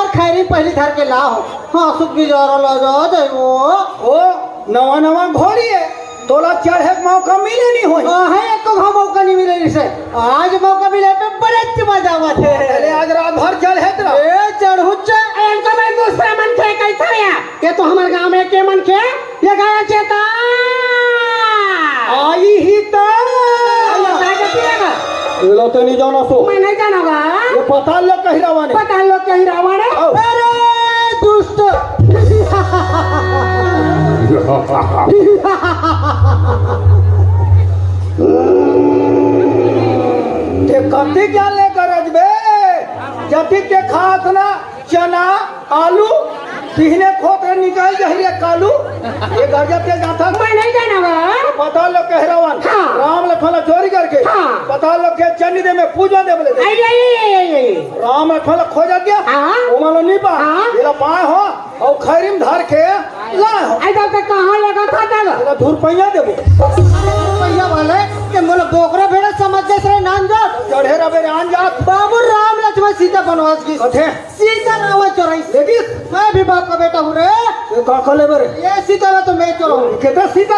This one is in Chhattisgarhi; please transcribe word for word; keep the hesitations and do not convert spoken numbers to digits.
खैरी पहिली धर के लाव। हाँ, सुख बिजारा ला जा दे वो। ओ, नवा नवा घोड़ी हे, तोला चढ़े के मौका मिले नहीं होही। हाँ, है, एको घाव मौका नहीं मिले रिसे। आज मौका मिले पे बड़े मजा आवत हे। अरे, आज रात भर चढ़े तेरा। ए, चढ़ू च-, ए, इनको मैं दूसरा मन थे कैसा या? ये तो हमारे गांव में के मन के, ये गाय चेता। आई ही ता। अरे, काय करती है बा? ये लो तो नहीं जाना सो। मैं नहीं जाना बा। ये पता लो कहीं रवाने। पता लो कहीं रवाने। आओ। अरे, दुष्ट। ते कति क्या लेकर अजबे? जति के खात ना चना, आलू, बिहने खोत रे निकल जाही रे कालू। ये घर जाते जाता। मैं नहीं जाना बा। तो पता लो कह रहा हूँ। हाँ। राम लखन ला चोरी करके। हाँ। पता लो के चन्नी दे में पूजा दे बोले। आई, आई, आई, आई, आई। राम लखन ला खोजत गया। हाँ। ओमा ला नहीं पा। हाँ। ये ला पाए हो। अउ खैरी म धर के लाए हो। आई बाप, त कहाँ लगा था दादा? तेला धुरपैया देबो। धुरपैया वाले, के मोला बोकरा भेड़ा समझ के सरे नान जात। चढ़े रबे रे आन जात। बाबू राम लक्ष्मण सीता बनवास गिस। कथे? सीता रावण चोराइस। देखिस? मैं भी बाप का बेटा हूँ रे। ये का का लेबे रे? ये सीता ला तो मैं चोराऊँ। केतना सीता?